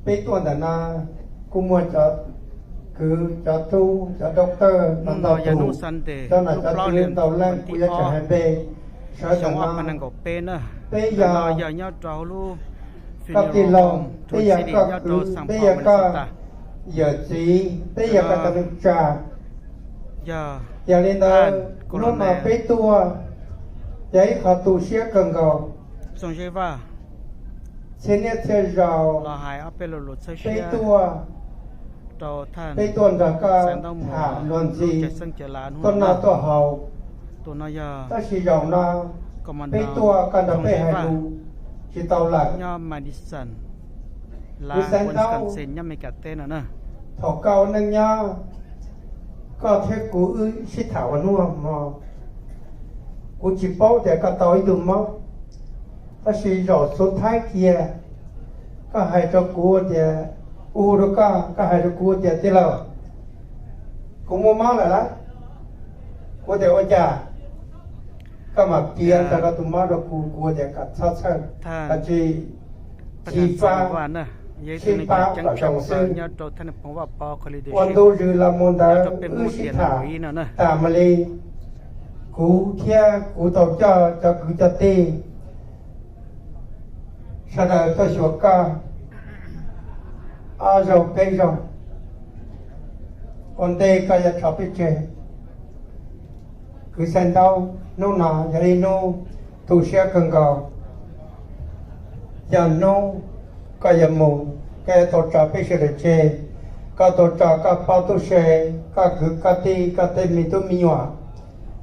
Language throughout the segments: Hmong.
Peb tuaj ntawm no kuj muaj cov kwv, cov tub, cov doctor no ntau tus, cov nom cov tswv ntau leej, kuv yuav tsis hais npe. Sawv ntawm no, peb yog koj tij laug, peb yog koj kwv, peb yog koj yawm txiv, peb yog koj cov neej tsa. Yog li ntawd, hnub no peb tuaj yog ib qho tu siab kawg nkaus. Txhia niaj txhia zaus peb tuaj, peb tuaj nrog koj tham luag ntxhi, tuaj noj tuaj haus. Tab sis zaum no peb tuaj koj nrog peb hais lus tsis tau lawm. Kuv xav ntaub, thaum koj ua neej nyob, koj thiab kuv wb sib tham ua hnub hmo, kuv tsis paub tias koj tau ib tug mob, tab sis zaum xub thawj kiag koj hais rau kuv tias, hu rau koj, koj hais rau kuv tias, tij laug, kuv muaj mob lawm lauj. Kuv tias, ua cas? Koj mam piav txog koj tus mob rau kuv, kuv tias kom txhob txhawj, koj tsis, tsis pab, sib pab kom zoo xwb. Ua ntu zus los mus ntawd wb sib tham tas mus li. Kuv thiab kuv tau coj cov kwv cov tij sawv daws tuaj xyuas koj ob zaug peb zaug, ua ntej koj yuav tso peb tseg. Kwv Xaiv Ntaub, hnub no yog ib hnub tu siab kawg nkaus. Yog hnub koj yuav mus, koj yuav tau tso peb sawv daws tseg, koj tau tso koj pab tub se, koj kwv koj tij, koj tej me tub me nyuam,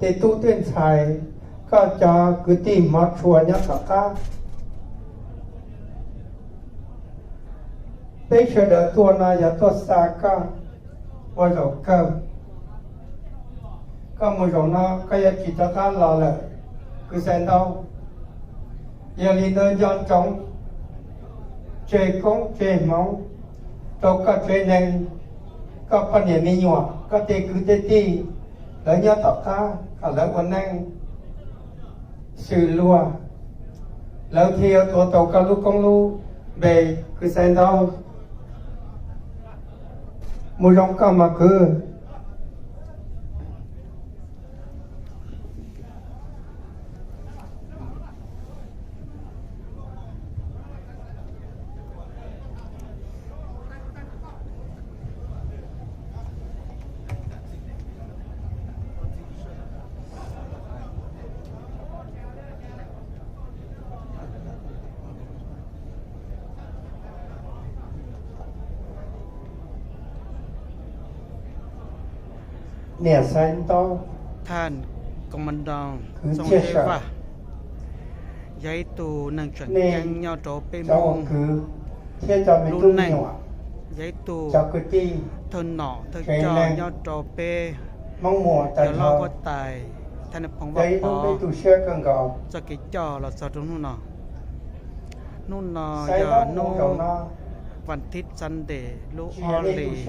tej tub tej ntxhais, koj cov kwv tij hmov tshua nyob tom qab. Peb sawv daws tuaj no yog tuaj xa koj ua zaum kawg. Koj mus zaum no koj yuav tsis rov qab los lawm, kwv Xaiv Ntaub. Yog li ntawd nco ntsoov tseg koob tseg hmoov rau koj tsev neeg, koj poj niam me nyuam, koj tej kwv tej tij, lawv nyob tom qab kom lawv ua neej xws luag, lawv thiaj yuav tuav tau koj lub koob lub npe, kwv Xaiv Ntaub. Mus zoo koj mas kwv. Niam Xaiv Ntaub, Thaj Koom Mas Nroos, Txooj Zeb Vaj, yog ib tug neeg tseem ceeb nyob rau peb Hmoob lub neej, yog ib tug thawj nom thawj coj nyob rau peb cov loj huab tais, thaj neeg Phoo Vaj Pov txoj kev coj los txog rau hnub no. Hnub no yog hnub vas thib Sunday lub ob hlis,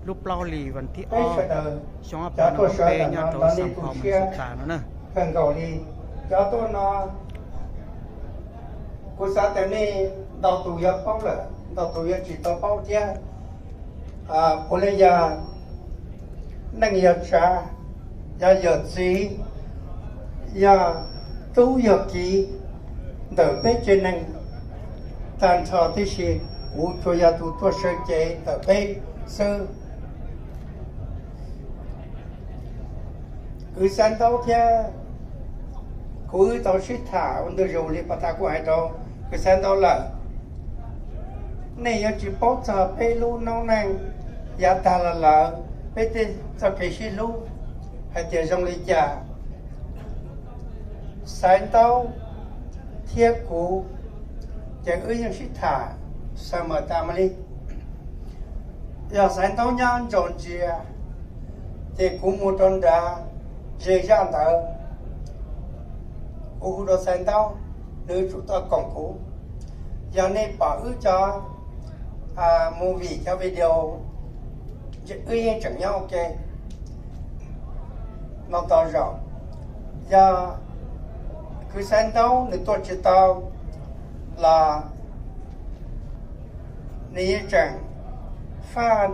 lub plaub hlis vas thib ob, xyoo ob phav nees nkaum peb nyob rau Xas Phos Mes Xas Tas no na. Cov tuaj no, kuv xav tias nej ntau tus yuav paub lawm, ntau tus yuav tsis tau paub thiab. Puav leej yog neej yog tsav, yog yawm txiv, yog tub yog kiv ntawm peb tsev neeg tag nrho tib si, kuv tsuas yog tus tuaj sawv cev ntawm peb xwb. Kwv Xaiv Ntaub thiab kuv wb tau sib tham ua ntu zus li pas tas kuv hais rau kwv Xaiv Ntaub lawm. Nej yuav tsis paub txog peb lub noob neej yav tag los lawm, peb tej txoj kev sib hlub hais tias zoo li cas. Xaiv Ntaub thiab kuv ces wb yeej sib tham sawv mas tas mus li. Yog Xaiv Ntaub nyob ntsos ntsia, ces kuv mus rau nrad ze zaj ntawd, kuv hu rau Xaiv Ntaub, nws yuav tsum tau koom kuv. Yog nej pom wb cov movie cov video, wb yeej tseem nyob ua ke no tau zaum. Yog kwv Xaiv Ntaub nws tuaj tsis tau los nws yeej tseem faj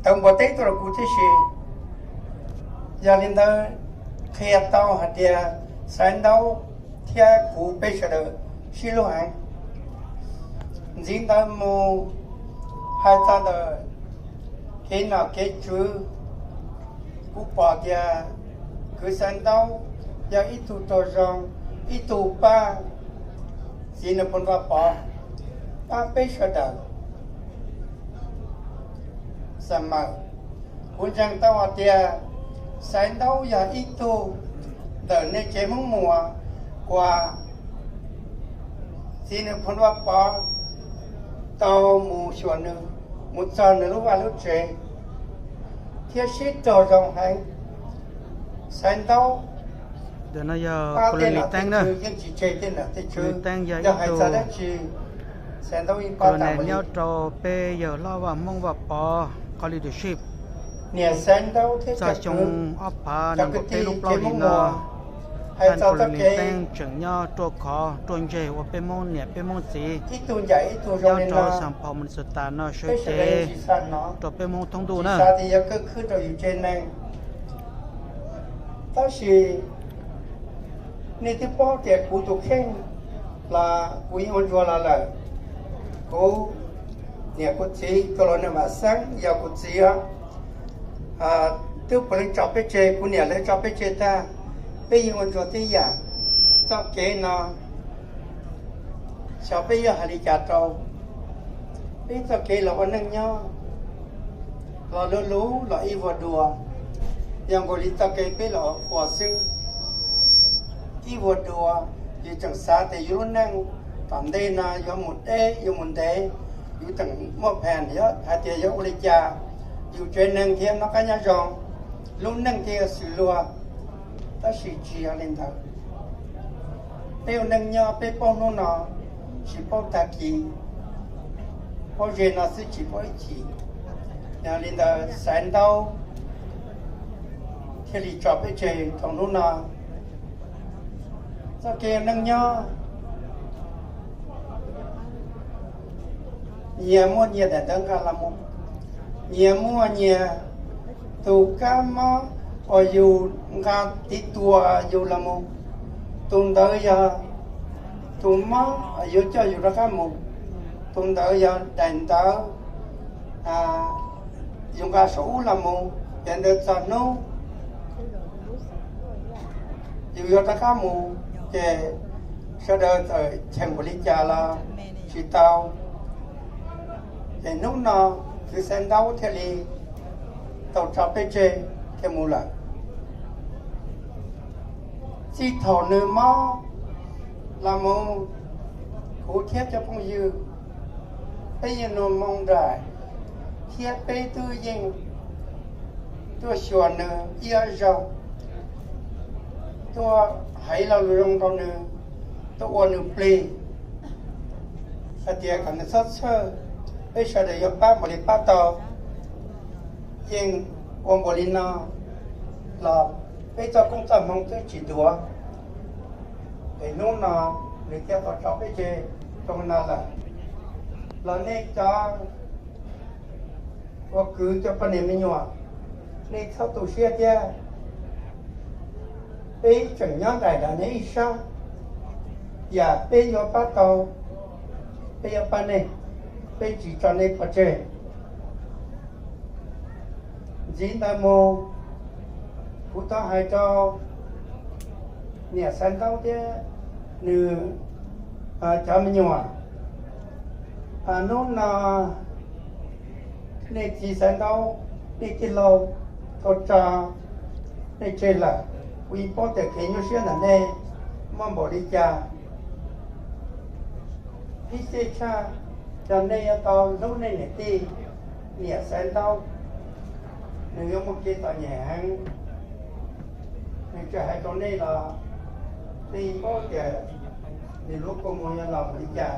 tawv npua teb tuaj rau kuv tib si. Yog li ntawd, qhia tau hais tias Xaiv Ntaub thiab kuv peb sawv daws sib hlub heev. Ntxiv ntawd mus hais txog ntawm kev nom kev tswv, kuv pom tias kwv Xaiv Ntaub yog ib tug tog zoo, ib tug pab txiv nws phooj Vaj Pov, pab peb sawv daws. Xav mas, kuv ntseeg tau hais tias Xaiv Ntaub yog ib tug ntawm nej tsev Hmoob Muas uas txiv nws phooj Vaj Pov tau mus xyuas nws, mus txog nws lub vaj lub tsev thiab sib raug zoo heev. Xaiv Ntaub, no yog Colonel Teeb na. Yeej tsis tseg tej nom tej tswv, yog hais txog dab tsi Xaiv Ntaub yeej pab tag nyob rau peb yawg hlob Vaj Hmoob Vaj Pov qhov leadership. Niam Xaiv Ntaub thiab cov kwv tij tsev Hmoob Muas, hais txog txoj kev tseem nyob ruaj khov ruaj ntseg ua peb Hmoob niam peb Hmoob txiv ib tug ncaim ib tug zoo li no, Saint Paul Minnesota no sawv cev rau peb Hmoob thoob ntuj na. Xav tias yuav kawg khwb rau yus tsev neeg. Tab sis nej twb paub tias kuv tus kheej los kuv yeej ua ntsuag los lawm. Kuv niam kuv txiv, kuv los nws Vam Xeeb yog kuv txiv os, twb puav leej tso peb tseg, kuv niam lawv tso peb tseg tag, peb yeej ua ntsuag tib yam. Txoj kev no xyov peb yuav hais li cas rau peb txoj kev los ua neej nyob, los lub lub los ib vuag dua, yog nkaus li txoj kev peb los ua qhua xwb. Ib vuag dua, yus tseem xav tias yus lub neej tom ntej no yuav mus deb yuav mus ntev, yus tseem muaj phaj hais tias yuav ua li cas yus tsev neeg thiaj noj qab nyob zoo, lub neej thiaj xws luag. Tab sis tsis yog li ntawd. Peb ua neej nyob peb paub hnub no, tsis paub tag kis, paub ze no xwb tsis paub ib chim. Yog li ntawd Xaiv Ntaub thiaj li tso peb tseg thaum hnub no. Txoj kev ua neej nyob, nyias muaj nyias daim ntawv nqa los mus, nyias muaj nyias tus kab mob uas yus nqa tiv tua yus los mus. Tus ntawd yog tus mob yuav coj yus rov qab mus, tus ntawd yog daim ntawv yus nqa saum ub los mus, ces ntawd txog hnub yus yuav rov qab mus, ces sawv daws txawm cheem npaum li cas los tsis tau. Ces hnub no kwv Xaiv Ntaub thiaj li tau tso peb tseg thiaj mus lawm. Txij thaum nws mob los mus, kuv thiab cov phooj ywg peb yeej nug moo nraim, thiab peb twb yeej tuaj xyuas nws ib ob zaug, tuaj hais lo lus zoo rau nws, tuaj ua nws plig hais tias kom nws txhob txhawj, peb sawv daws yuav pab npaum li pab tau. Yeej ua npaum li no los peb txoj koob txoj hmoov twb tsis duav, es hnub no nws thiaj tau tso peb tseg rau no lawm. Los nej cov ua kwv cov poj niam me nyuam, nej txhob tu siab thiab. Peb tseem nyob nraim nram nej ib sab, yam peb yuav pab tau, peb yuav pab nej, peb tsis tso nej pov tseg. Ntxiv ntawd mus, kuv thov hais rau niam Xaiv Ntaub thiab nws cov me nyuam, hnub no nej txiv Xaiv Ntaub, nej tij laug tau tso nej tseg lawm. Kuv yeej paub tias kev nyuaj siab ntawm nej muaj npaum li cas. Ib txhij tshaj, yog nej yuav tau hlub nej niam tij, niam Xaiv Ntaub, nws yuav muaj kev txom nyem heev. Nws tsis hais rau nej los nej yeej paub tias nws lub kua muag yuav los npaum li cas.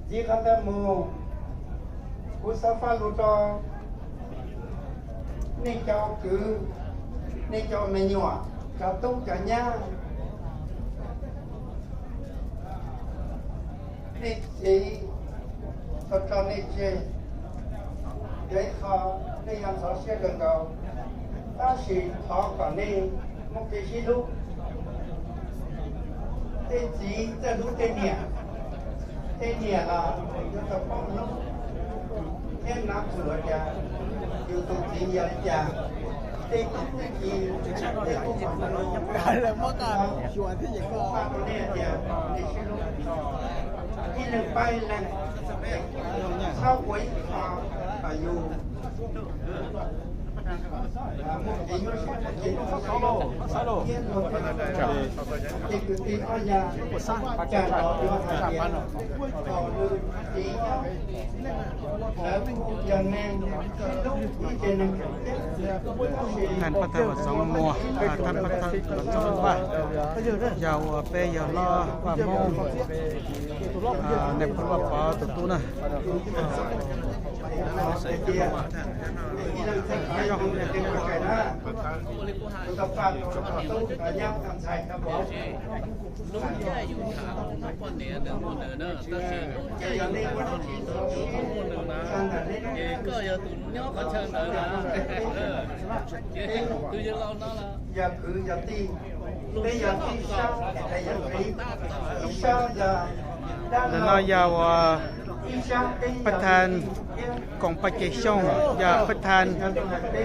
Ntxiv qhov ntawd mus, kuv xav faj lus rau nej cov kwv, nej cov me nyuam, cov tub cov nyab, Nej txiv tau tso nej tseg, yog ib qho nej yuav ntxhov siab kawg nkaus, tab sis thov kom nej muaj kev sib hlub. Tej txiv txawj hlub tej niam, tej niam los yuav tau paub hlub thiab nav txim hais tias yus tus txiv yog li cas. Tej tub tej ki, tej tub paj rau nej tias nej sib hlub, ib leeg pab ib leeg, txhob ua ib qho kom yus muaj kev nyuaj siab, muaj kev nyuaj siab thiab luag tej kwv tij ob yas, cas los yuav hais tias thaum nws txiv nyob, lawv kuj yog neeg sib hlub ib tse neeg, tab sis thab pab thab los txoov muag, thab pab thab los txoov vaj, yog uas peb yawg hlob Vaj Hmoob, nej phooj Vaj Pov tus tub na. Ces koj yog tus nyob qhov chaw ntawd na, ces tus yawg laus no los yog kwv yog tij, peb yog tij sab, yog tij sab, yog dab laug, no yog uas pab thab koom paj ce xyooj, yog pab thab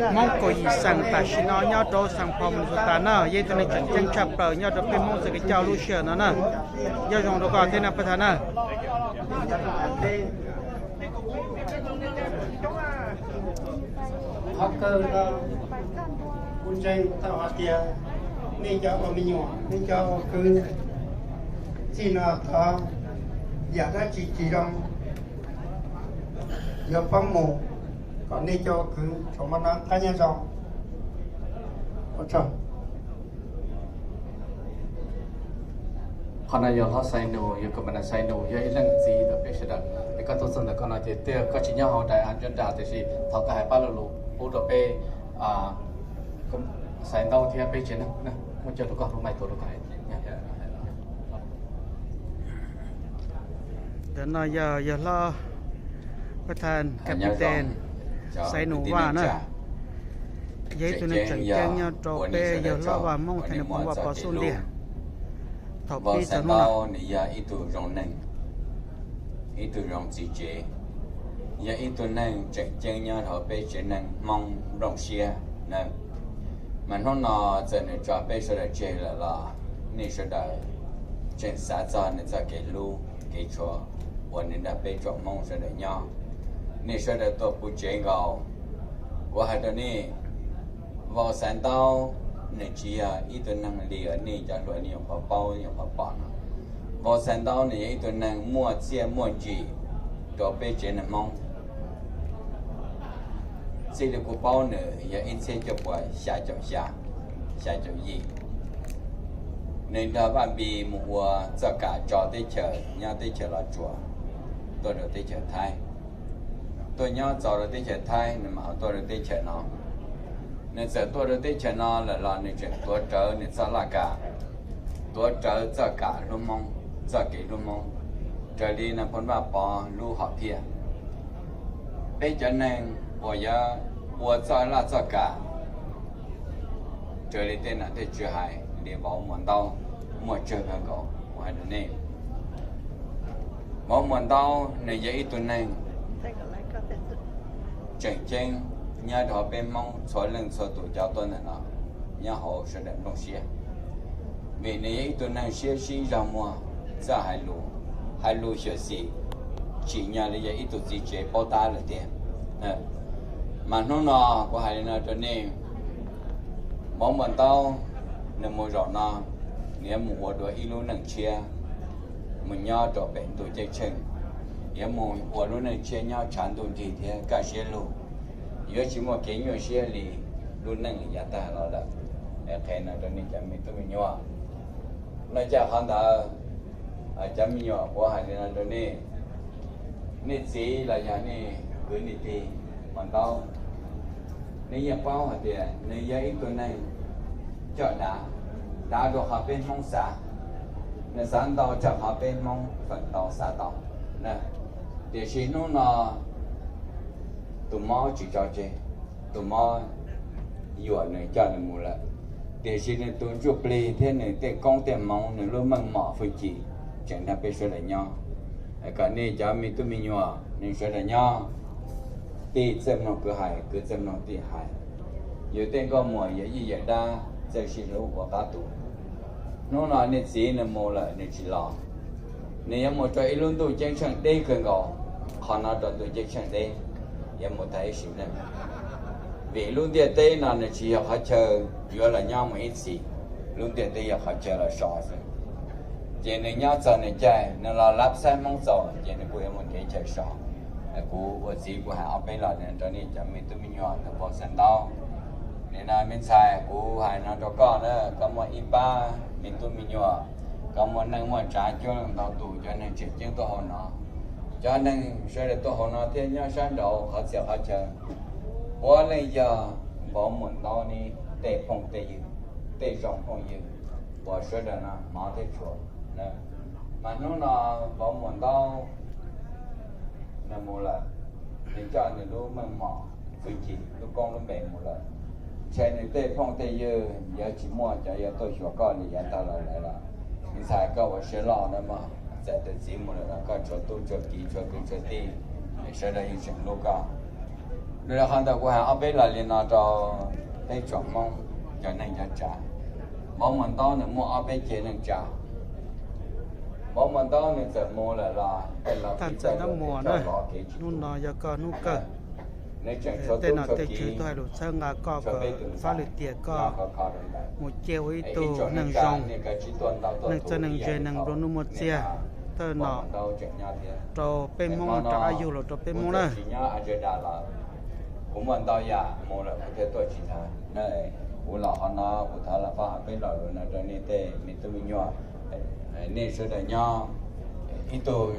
Hmoob kaum yim xeem tam sim no nyob rau Saint Paul Minnesota na, yog ib tug neeg tseem ceeb tshaj plaws nyob rau peb Hmoob txoj kev coj lub sij hawm no na. Nyob zoo rau koj thiab na pab thab na. Qhov kawg no kuv ntseeg tau hais tias nej cov ua me nyuam, nej cov ua kwv, txij no tod yam dab tsi tsis zoo yuav poob mus, kom nej cov ua kwv tsoom mab nab qab nyob zoo. Qhov no yog hlob Xaiv Nus, yog Commander Xaiv Nus, yog ib leej txiv ntawm peb sawv daws. Es koj tuaj txog ntawm koj no ces tiag koj tsis nyob hauv daim agenda tiam sis thov koj hais pab lo lus pub rau peb Xaiv Ntaub thiab peb tsev neeg. Muaj coj rau koj, lub mais tuav rau koj. Ntawm no yog yawg hlob pab thab Captain Xaiv Nus Vaj na, yog ib tug neeg tseem ceeb nyob rau peb yawg hlob Vaj Hmoob thaj nws phoov Vaj Pov xub ntiag. Thaum pib txog hnub no nws yog ib tug zoo neeg, ib tug zoo txiv tsev, yog ib tug neeg tseem ceeb nyob rau peb tsev neeg Hmoob nplooj siab na. Mas hnub no txawm nws tso peb sawv daws tseg lawm los nej sawv daws tseem xav txog nws txoj kev hlub kev tshua uas nws nrog peb tsoom Hmoob sawv daws nyob. Nej sawv daws tuaj puv tsev nkaus. Kuv hais rau nej, vauv Xaiv Ntaub nws tsis yog ib tug neeg li uas nej cov hluas nej nyuam qhuav paub nyuam qhuav pom no. Vauv Xaiv Ntaub nws yog ib tug neeg muaj txiaj muaj ntsim rau peb tsev neeg Hmoob. Txij li kuv paub nws yog ib txhiab cuaj puas xya caum xya, xya caum yim, nws nrog Vaj Npis mus ua txoj kam tso teb chaws nyob teb chaws Los Tsuas tuaj rau teb chaws Thaib. Tuaj nyob txog rau teb chaws Thaib nws mam tuaj rau teb chaws no. Nws txawm tuaj rau teb chaws no lawm los nws tseem tuav rawv nws txoj laj kam, tuav rawv txoj kam hlub Hmoob, txoj kev hlub Hmoob, raws li nais phoo Vaj Pov lub hom phiaj. Peb cov neeg uas yuav ua txoj laj txoj kam raws li tej nom tej tswv hais li vauv Muas Ntaub muaj tsawg kawg nkaus. Kuv hais rau nej, vauv Muas Ntaub nws yog ib tug neeg tseem ceeb nyob rau peb Hmoob txhua leej txhua tus cov tuaj ntawm no nyob hauv sawv daws nplooj siab, vim nws yog ib tug neeg siab sib zog muag, txawj hais lus, hais lus xyuam xim, tsim nyog li yog ib tug txiv tsev paub tab lawm tiag. Mas hnub no kuv hais li no rau nej, vauv Muas Ntaub nws mus zaum no, nws yuav mus ua dua ib lub neej tshiab, mus nyob rau pem ntuj ceeb tsheej, yuav mus ua lub neej tshiab nyob tshav ntuj nrig thiab kaj siab lug, yuav tsis muaj kev nyuaj siab li lub neej yav tag los lawm. Es qhia no rau nej cov me tub me nyuam. Los cas qhov ntawd, cov me nyuam, kuv hais li no rau nej, nej txiv los yog nej kwv nej tij Muas Ntaub, nej yeej paub hais tias nws yog ib tug neeg coj dav, dav rau qhov peb Hmoob xav. Nws xav ntau tshaj qhov peb Hmoob feem ntau xav tau. Tiam sis hnub no tus mob tsis tso tseg, tus mob yuam nws coj nws mus lawm. Tiam sis nws tus ntsuj plig thiab nws tej koob tej hmoov, nws lub meej mom hwj chim tseem nrog peb sawv daws nyob. Kom nej cov me tub me nyuam, nej sawv daws nyob, tij txawj mloog kwv hais, kwv txawj mloog tij hais. Yus tej nkauj muam yawm yij yawm dab txawj sib hlub ua qab tu. Hnub no nej txiv nws mus lawm nws tsis los, nws yuav mus rau ib lub ntuj ceeb tsheej deb kawg nkaus. Qhov no rau ntuj ceeb tsheej deb, yuav mus tag ib sim neej. Vim lub ntiaj teb no nws tsis yog qhov chaw yuav los nyob mus ib txhis, lub ntiaj teb yog qhov chaw los so xwb. Ces nws nyob txog nws caij nws los lab xaib Hmoob txaus ces nws kuj yuav mus nrhiav chaw so. Kuv ua txiv kuv hais ob peb los rau nej cov me tub me nyuam tus poj xeem ntaub. Nim no me ntxhais kuv hais no rau koj na, koj muaj ib pab me tub me nyuam, koj muaj neej muaj tsav coob leej ntau tus cov neeg tseem ceeb tuaj hauv no. Cov neeg sawv daws tuaj hauv no thiab nyob sab nraud qhov txhia qhov chaw, puav leej yog vauv Muas Ntaub ne tej phooj tej ywg, tej zoo phooj ywg uas sawv daws no hmov thiab tshua. Mas hnub no vauv Muas Ntaub nws mus lawm, nws coj nws lub meej mom hwj chim lub koob lub npe mus lawm. Ntshe nws tej phooj tej ywg yuav tsis muaj cov yuav tuaj xyuas koj li yav tag los lawm los. Me ntxhais koj ua siab loj na mog, txawm tus txiv mus lawm los koj tshuav tub tshuav kiv tshuav kwv tshuav tij, sawv daws yeej tseem hlub koj. Dhau qhov ntawd kuv hais ob peb los li no rau peb tsoom Hmoob cov neej cov tsav. Vauv Muas Ntaub nws muaj ob peb ceg neej tsa. Vauv Muas Ntaub nws txawm mus lawm los tej laus txawj tab muas na, hnub no yog koj hnub kawg. Tej nom tej tswv tuaj hais lus txhawb nqa koj kom fab lwm tiam koj mus ciaj ua ib tug neeg zoo, neeg txawj neeg ntse neeg nplua nuj muaj txiag thawj nom rau peb Hmoob, rau Ab Yug los rau peb Hmoob na. Kuv muaj ntau yam mus lawm kuv thiaj tuaj tsis tag. Kuv los qhov no kuv thov los faj peb lo lus no rau nej tej me tub me nyuam. Nej sawv daws nyob, ib tug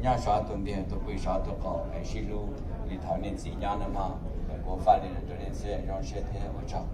nyob sov tus ntiag, tus pw sov tus qaum, sib hlub li thaum nej txiv nyob no mog. Kuv faj li no rau nej xwb, zoo siab thiab ua tsaug.